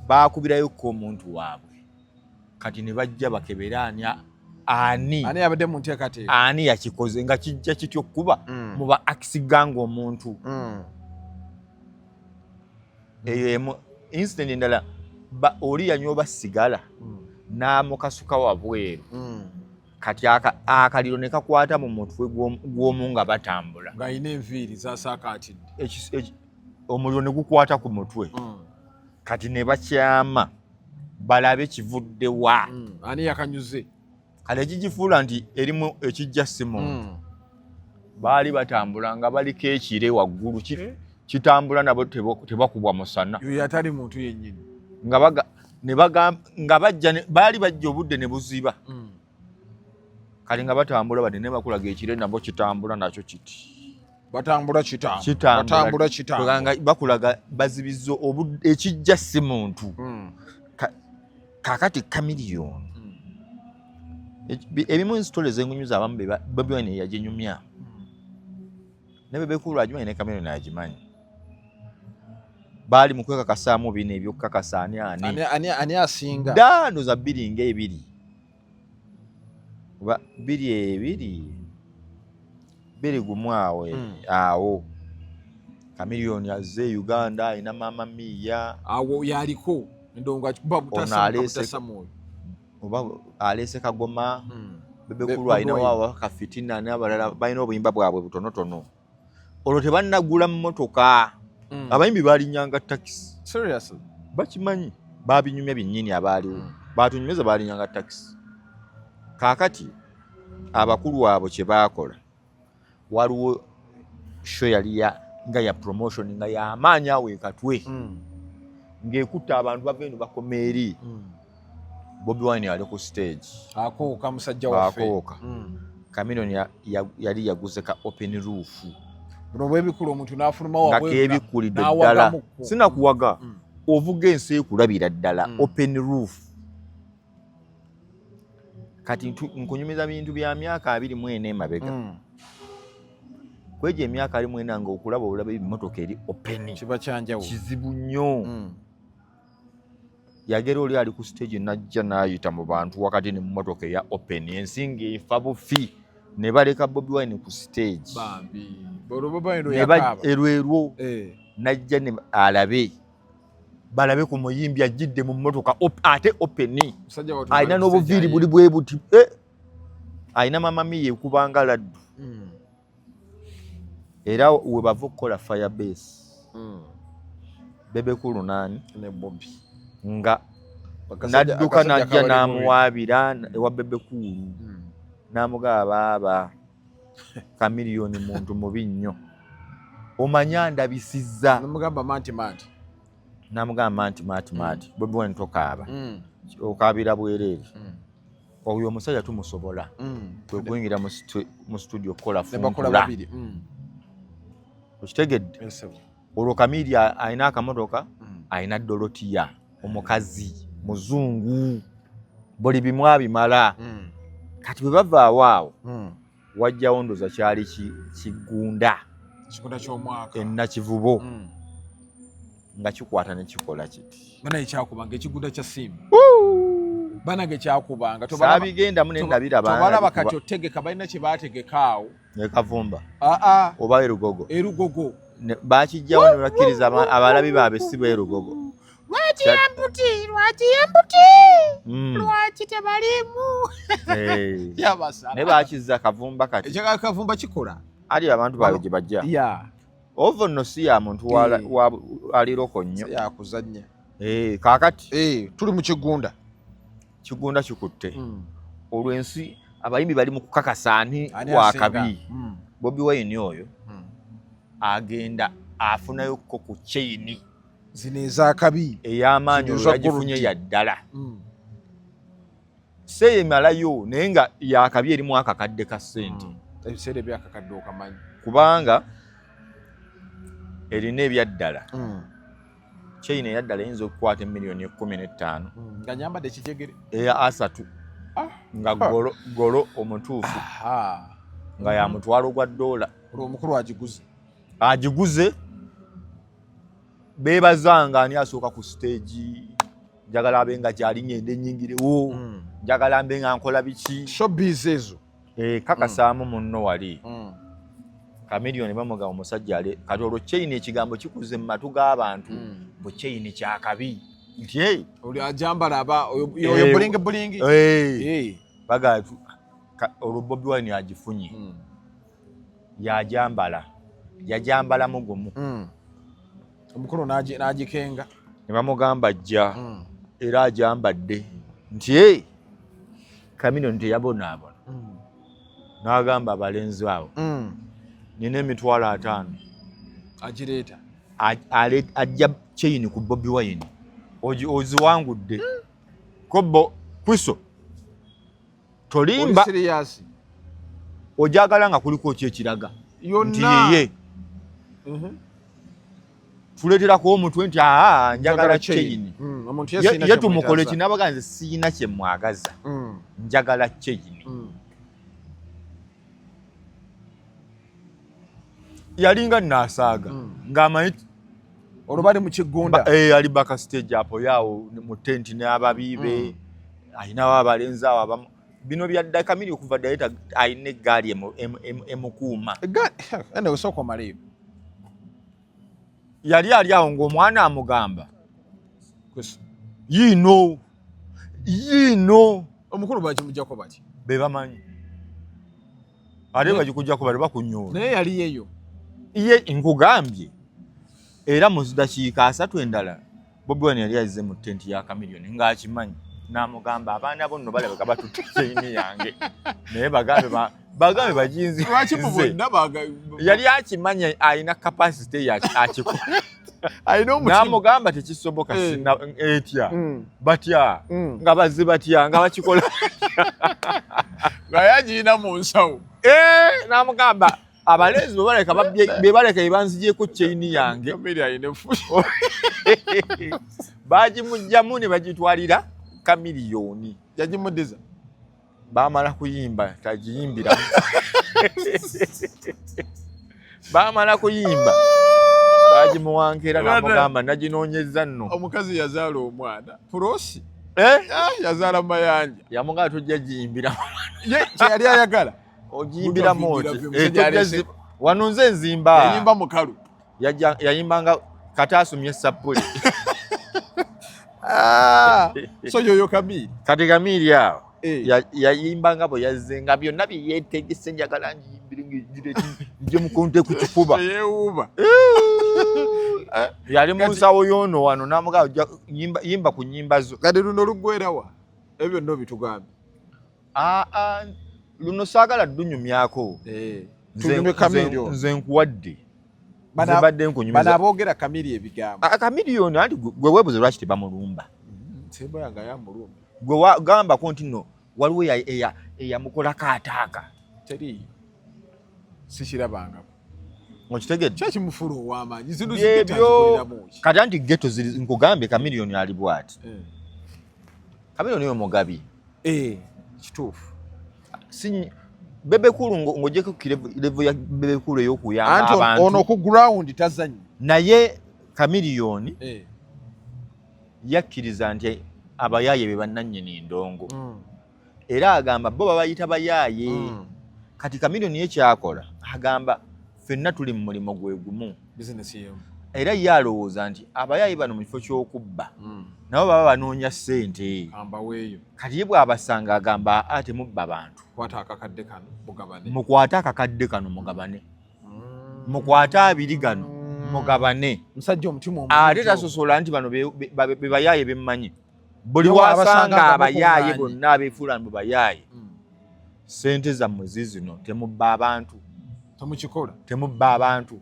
baakubirayo ko omuntu waabwe. Kati ne bajja bakebere ani ani yabadde mu nteekateeka, ani yakikoze nga kijja kityo kuba muba Akisiganga omuntu. Eyo emu incident endala oli yanywa sigala n'amukasuka wabweru. Kati akaliro ne kakwata mu mutwe gw'omu nga batambula. Ng'alina enviiri zasaakaatidde. Omuliro ne gukwata ku mutwe. Kati ne bakyama balabe kivudde wa. Ani yakanyuze? Kale ekigifuula nti erimu ekijja si muntu. Baali batambula nga baliko ekire waggulu kitambula nabo tebakubwa musana. Yo yatali muntu yennyini. Nga bajja baali bajja obudde ne buziba. Kale nga batambula badde ne bakulaga ekire nabo kitambula nakyo kiti. Batambula kitambula. Batambula kitambula. Nga bakulaga bazibizza ekijja si muntu. Kaakati Chameleone. Ebimu ensitole zengunyuza abamu Bobi Wine yaginyumya. Ne Bebe Cool agimanyi ne Chameleone agimanyi. Baali mu kwekakasaamu bino eby'okukakasa ani ani. Ani asinga? Ddaano za 2 nga 2. Oba 2 2. 2 gumu awo awo. Chameleone azze Uganda alina Mama Mia. Awo yaliko ndonga butasa mwoyo. Oba alese Kagoma. Bebe Cool alina waawo kafitina n'abalala balina obuyimba bwabwe butonotono. Olwo tebannagula mmotoka. Abayimbi balinnyanga takisi. Seriously? Bakimanyi babinyumya binnyini abaaliwo. Batunyumeza balinnyanga takisi. Kaakati abakulu abo kye baakola waliwo show yali nga ya promotion nga y'amaanyi awo ekatwe. Ng'ekutta abantu bava eno bakoma eri. Bobi Wine ali ku stage. Akooka musajja waffe. Akooka. Chameleone yali yaguze ka open roof. Buno bwebikula omuntu n'afuluma wabweru. Nga keebikkulidde ddala. Sinakuwaga. Ovuga ensi ekulabira ddala open roof. Kati nkunyumiza bintu bya myaka 24 emabega. Kwegyo emyaka ali mwena nga okulaba olaba emmotoka eri open kiba kyanjawulo, kizibu nnyo. Yagera oli ali ku stage najja n'ayita mu bantu wakati ne mmotoka eya open, ensi ng'efa bufi, ne baleka Bobi Wine ku stage. Bambi, olwo Bobi Wine Ne ba- yakaaba. Erwerwo najja ne alabe balabe ku muyimbi ajjidde mu mmotoka ate open. Musajja wattu alina ali ku n'obuviiri stage. Buli bwe buti. Eh! Alina mama miye ekubanga laddu. Era we bava okukola Firebase, Bebe Cool nani Ne Bobi. Nga Akasajja nadduka najja kabali bubi. n'amuwaabira ewa Bebe Cool, n'amugaba, baaba Chameleone muntu mubi nnyo, omanya ndabisizza. Namugamba manti manti. N'amugamba nti maati maati, Bobi Wine tokaaba, okaabira bwereere, oyo omusajja tumusobola. Kwe kuyingira mu studio okukola Ne bakola Funtula. babiri. Okitegedde? Yes, sir. Olwo Kamiri alina akamotoka, alina Dolotiya omukazi muzungu, buli bimu abimala. Kati bwe bavaawo awo, wajjawo ndoza kyali Kigunda. Kigunda ky'omwaka. Enakivubo nga kikwata ne kikola kiti. Banaye kyakubanga ekigunda kya Simba, banange kyakubanga. Saabigendamu ne nabiraba. Tobalaba kati otegeka, balina kye baategeka awo. Ne Kavumba. Aa. Oba Erugogo. Erugogo. Bakijjawo ne bakkiriza abalabi baabwe si b'Erugogo. Lwaki yamputi, lwaki yamputi? Lwaki tebalimu? Eh. Yabasala. Naye bakizza Kavumba kati. Ekyaga Kavumba kikola. Ali abantu baabwe gye bajja. Ovo nno si ya muntu aliroko nnyo. Yakuzannya. Eh, kaakati Tuli mu Kigunda. Kigunda kikutte. Olwo ensi abayimbi bali mu kukakasa ani Ani wakabi. asinga? Bobi Wine oyo agenda afunayokko ku chain Zino ezakabi. Ey'amaanyi. Zino Olwo eza yagifunye gold. ya ddala, seeyemalayo, naye nga yakabi erimu akakadde ka ssente. Ebiseera ebyakakadde okamanyi. Kubanga erina ebyaddala. Chain eyaddala eyinza okukwata emiliyoni 15. Nga nyambadde ekijegere. Eya 30. Nga golo golo omutuufu, nga ya $1,000. Olwo omukulu agiguze. Agiguze, beebazanga ani asooka ku stage, njagala abe nga kyali, ngende nyingirewo, njagala mbe nga nkola biki. Showbiz ezo. Eh, kakasaamu munno wali Chameleone bamugamba omusajja ale. Kati olwo chain ekigambo kikuze mu matu g'abantu, bwe chain kyakabi nti hey, Oli ajambala aba oyo oyo bulingi bulingi. Hey, baga olwo Bobi Wine agifunye, yajambala, yajambalamu gumu. Omukulu n'agikenga. Ne bamugamba jja, era ajambadde nti hey, Chameleone teyabonaabona. N'agamba abalenzi abo, nina 50,000. Agireeta. Ajja chain ku Bobi Wine, oziwangudde kobo kwiso tolimba. Oli serious? Ojagala nga kuliko ki ekiraga nti Yonna. yeye tuleeterako omutwe nti aa, njagala chain. Omuntu ye sirina Ye tumukole kyemwetaaza. ki? Nabaga nze siina kyemwagaza, njagala chain. Yalinga naasaaga ng'amanyi. Olwo bali mu Kigunda. Ali backstage apo yawo mu tent n'ababibe, alinawo abalenzi awo abamu bino bya dda. Kamiri okuva dda yeta alina eggaali emukuuma. Ene osooka omaleyo. Yali ali awo ng'omwana amugamba yiino yiino. Omukulu bakimujjako bati? Be bamanyi ate bagikujjako bali bakunyoola. Naye yali yeyo. Ye nkugambye, era mu dakiika 30 endala Bobi Wine yali azze mu tenti ya Chameleone ng'akimanyi, n'amugamba abaana bo nno balabika batutte chain yange, naye bagambe bagambe baginzi. Lwaki mu bonna Yali akimanya alina capacity ya akikola. Alina omutima. N'amugamba tekisoboka. Etya? Batya? Nga bazze batya nga bakikola? Nga yagirina mu nsawo. Eh, n'amugamba abalenzi bwe baleka be baleka bebanzigyeko chain yange. Kamiri alina effu. Bagimugjamu ne bagitwalira Chameleone. Yagimuddiza? Bamala kuyimba tagiyimbira. Bamala kuyimba bagimuwankeera namugamba naginoonyezza nno. Omukazi yazaala omwana Prossy. Eh? Ah, yazaala Mayanja. Yamugamba tojja giyimbira. Ye kyeyali ayagala. Ogiyimbiramu oti wano nze nzimba. Yayimba mukalu. Yayimbanga kati asomye sappuli. Ah, so yoyo Kamiri. Kati Kamiri awo yayimbanga bwe yazze nga byonna bye yeetegese njagala ngiyimbire ngire nje mukonte ku kifuba. Yeewuuba. Yali mu nsawo y'ono wano n'amugamba yimba ku nnyimba zo. Kati luno luggwerawa? Ebyo byonna obitugambye. Luno saagala ddunyumyako. Tunyumye Kamiri. Nze nkuwadde. Nze nkunyumiza. Bano aboogera Kamiri ebigambo. Kamiri ono anti gwe weebuze lwaki tebamulumba. Nsembo yange ayamulumba. Gwe gambako nti nno waliwo eyamukolako ataaka. Teriiyo. Sikirabangako. Okitegedde? Ki ekimufuula ow'amaanyi? Zino byebyo. Kati anti ghetto ziri nkugambye Chameleone ali bw'ati. Chameleone oyo mugabi. Kituufu. Bebe Cool ng'ogyeko level ya Bebe Cool ey'okuyamba abantu. Ono ku ground tazannya. Naye Chameleone yakkiriza nti abayaaye be bannannyini ndongo. Era agamba bo babayita bayaaye. Kati Chameleone ye kyakola agamba ffenna tuli mu mulimu gwe gumu. Era ye alowooza nti abayaaye bano mu kifo ky'okubba nabo baba banoonya ssente. Kati ye bw'abasanga agamba a temubba bantu. Mukwate akakadde kano mugabane. Mukwate abiri gano mugabane. Ate tasosola nti bano be bayaaye bemmanyi. Buli wasanga abayaaye bonna abeefuula mbu bayaaye. Ssente zammwe ziizino temubba abantu. Temukikola. Temubba abantu.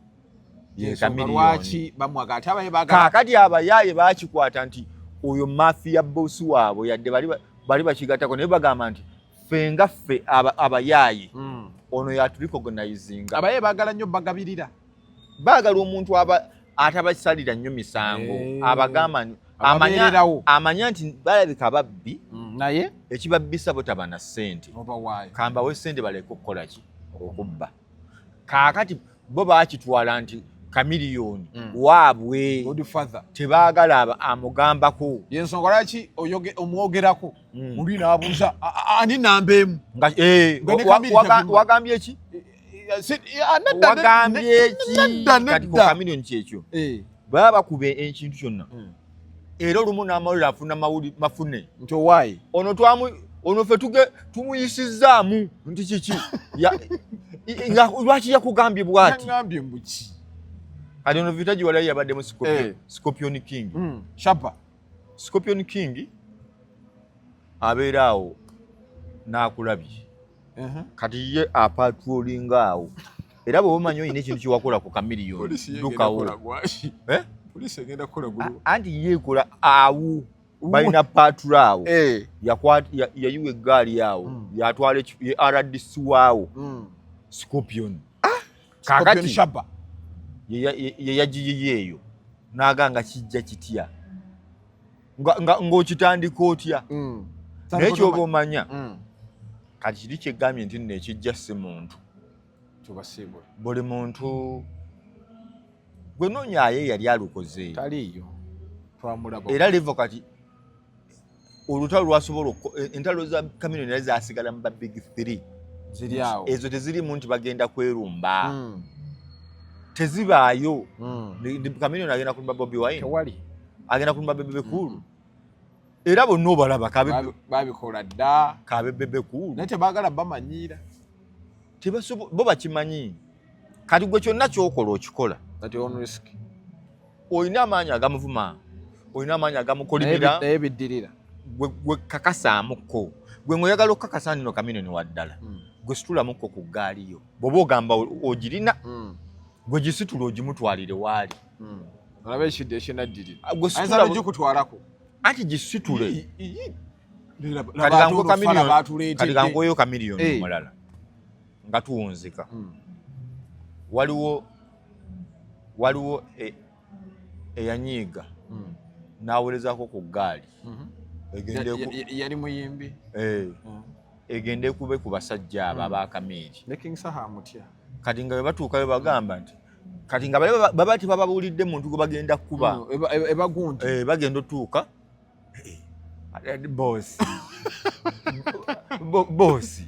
Kaakati abayaaye baakikwata nti oyo mafia boss waabwe yadde bali bakigattako naye bagamba nti ffe nga ffe abayaaye ono yaturecognizinga. Abayaaye baagala nnyo bagabirira. Baagala omuntu atabasalira nnyo misango abagamba amanya nti balabika babbi naye ekibabbisa butaba na ssente. Kambawe ssente baleke okukola ki? Okubba. Kaakati bo baakitwala nti Chameleone waabwe tebaagala amugambako. Yensonga lwaki omwogerako muli n'abuuza ani namba emu. Wagambye ki? Wagambye ki? Kati ku Chameleone kyekyo. Baba bakuba ekintu kyonna. Era olumu n'amawulire afuna mafune. Nti owaayi. Ono ffe tumuyisizzaamu nti kiki? Lwaki yakugambye bw'ati? Yangambye mbu ki? Kati ono Vitaji walayi yabadde mu Scorpion King. Shaba. Scorpion King abeera awo n'akulabye. Kati ye apatrollinga awo. Era bw'oba omanyi olina ekintu kye wakola ku Chameleone, ddukawo. Poliisi egenda kukola gulu. Anti ye ekola awo. Balina patrol awo. Yayiwa eggaali awo. Yatwala RDC waawo. Scorpion. Kakati Shaba. Ye yagiyiye eyo. N'aganga kijja kitya. Ng'okitandika otya. Naye ky'oba omanya. Kati kiri kyegambye nti nno ekijja si muntu. Buli muntu gwe noonyaayo yali alukoze. Taliiyo. Twamulaba. Era levo kati olutalo lwasobola entalo za Chameleone naye zasigala mu ba big three. Ziri awo. Ezo tezirimu nti bagenda kwerumba. Tezibaayo. Chameleone agenda kulumba Bobi Wine. Tewali. Agenda kulumba Bebe Cool. Era bonna obalaba babikola dda. Kabe Bebe Cool. Naye tebaagala bamanyiira. Bo bakimanyi. Kati gwe kyonna ky'okola okikola. At your own risk. Olina amaanyi agamuvuma. Olina amaanyi agamukolimira. Naye biddirira. Gwe kakasaamuko. Gwe ng'oyagala okukakasa nno Chameleone wa ddala. Gwe situlamukko ku ggaali yo. Bw'oba ogamba ogirina, gwe gisitula ogimutwalire waali. Olaba ekidde ekinaddirira. Gwe Ayinza n'ogikutwalako. Anti gisitule. Kati kankuweyo Chameleone omulala. Nga tuwunzika. Waliwo eyanyiiga n'awerezaako ku ggaali. Yali muyimbi. Egende kube ku basajja abo aba Kamiri. Ne King Saha amutya. Kati nga bwe batuukayo bagamba nti kati nga bali baba tebababuulidde muntu gwe bagenda kukuba. Ebagundi. Bagenda otuuka, boss, boss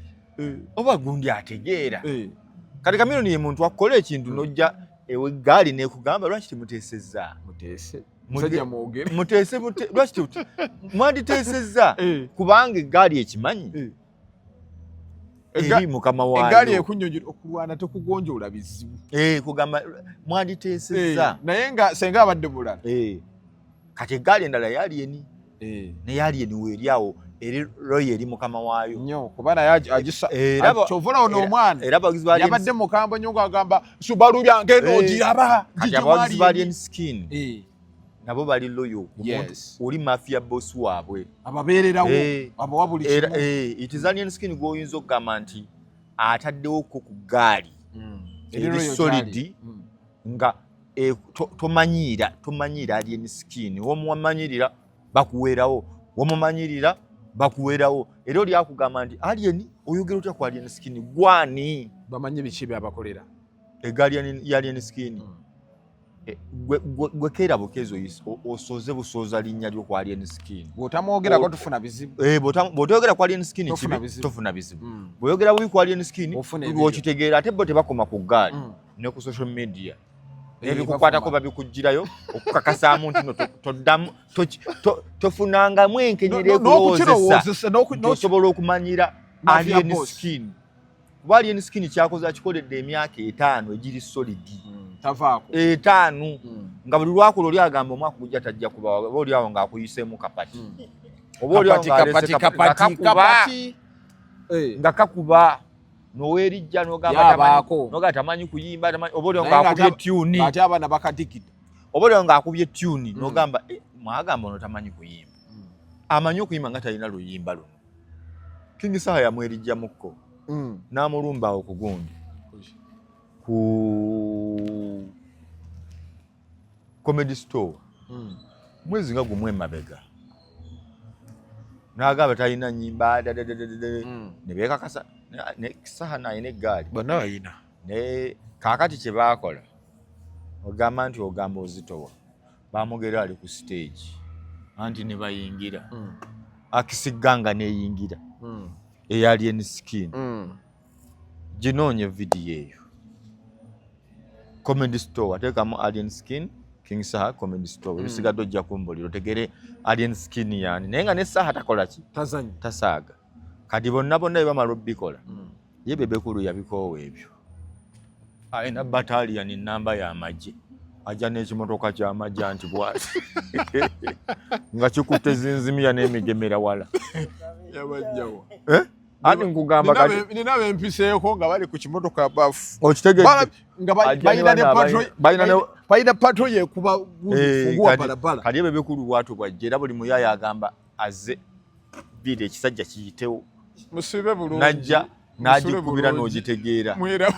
oba gundi ategeera. Kati Chameleone ye muntu akola ekintu n'ojja ewe eggaali nekugamba, "Lwaki temuteesezza?" Muteese. Musajja mwogere. Muteese, lwaki mwanditeesezza? Kubanga eggaali ekimanyi eri mukama Eggaali waayo. ekunyonyola okulwana tekugonjoola bizibu. Kugamba mwanditeesezza. Naye nga senga abadde mulala. Kati eggaali endala yalieni naye alieni weeri awo eri loyal eri mukama waayo. Nnyo, kuba naye agisa. Kyova olaba ono omwana Era abawagizi ba yabadde mukambwe nnyo ng'agamba, "Subaru byange n'ogiraba." Kati abawagizi ba Alien Skin nabo bali loyal ku muntu oli mafia boss waabwe. Ababeererawo, abawa buli Era kimu. It is Alien Skin gw'oyinza okugamba nti ataddewoko ku ggaali Eri eri loyal solid gy'ali. Nga tomanyiira Alien Skin. Womumanyirira bakuweerawo, womumanyirira bakuweerawo. Era oli akugamba nti, "Alien, oyogera otya ku Alien Skin? Gwani?" Bamanyi biki byabakolera. Egaali ya Alien Skin. Gwe keera bukeezi osoze busooza linnya lyo ku Alien Skin. Bw'otamwogerako tufuna bizibu. Bw'otoyogera ku Alien Skin Tofuna kibi, bizibu. tofuna bizibu. Bw'oyogera bubi ku Alien Skin, Ofuna ebibyo. okitegeera. Ate bo tebakoma ku ggaali, ne ku social media ebikukwatako bavuma. Babikugirayo okukakasaamu nti no toddamu tofunangamu enkenyera ekulowoozesa N'okukirowoozesa nti osobola okumanyira Mafia Alien boss. Skin, kuba Alien Skin kyakoze akikoledde emyaka 50 egiri solid. Tavaako. 50 nga buli lwakola oli agamba omwaka gujja tajja kuba, oba oli awo ng'akuyiseemu kapati, oba oli awo Kapati, ng'aleese kapati, kapati, kapati, nga kakuba, kapati. Nga kakuba noweerijja n'ogamba Yabaako. n'ogamba tamanyi kuyimba, oba oli awo Naye ng'akubye tune, ng'ate abaana bakadigida. Oba oli awo ng'akubye tune n'ogamba, "Eh, mwagamba ono tamanyi kuyimba, amanyi okuyimba nga talina luyimba luno." King Saha yamwerijjamukko n'amulumba awo ku gundi, ku Comedy Store, mwezi nga gumu emabega, n'agamba talina nyimba dadadadada. Ne beekakasa ne Saha nayina eggaali. Bonna bayina. Ne kaakati kye baakola, ogamba nti ogamba ozitowa, bamugera ali ku stage anti ne bayingira akisigga nga neeyingira eya Alien Skin. Ginoonye vidiyo eyo, Comedy Store, ateekamu Alien Skin, King Saha, Comedy Store. Ebisigadde ojja kumbulira otegere Alien Skin yani, naye nga ne Saha takola ki? Tazanya. Tasaaga. Kati bonna bonna bye bamala obbikola, ye Bebe Cool yabikoowa ebyo, alina battalion namba y'amagye, ajja n'ekimotoka ky'amagye anti bwati nga kikutte zinzimiya n'emigemera wala. Yabajjawa. Eh? Anti nkugamba kati Nina bempiseeko nga bali ku kimotoka bafu. Okitegedde? Nga Ajja balina ne ne bano balina balina patrol yekuba funguwa balabala. Kati Bebe Cool bwatu bwajja, era buli muyaaya agamba azze biri ekisajja kiyitewo. Musibe bulungi. Najja Musule n'agikubira bulungi. n'ogitegeera. Mwera.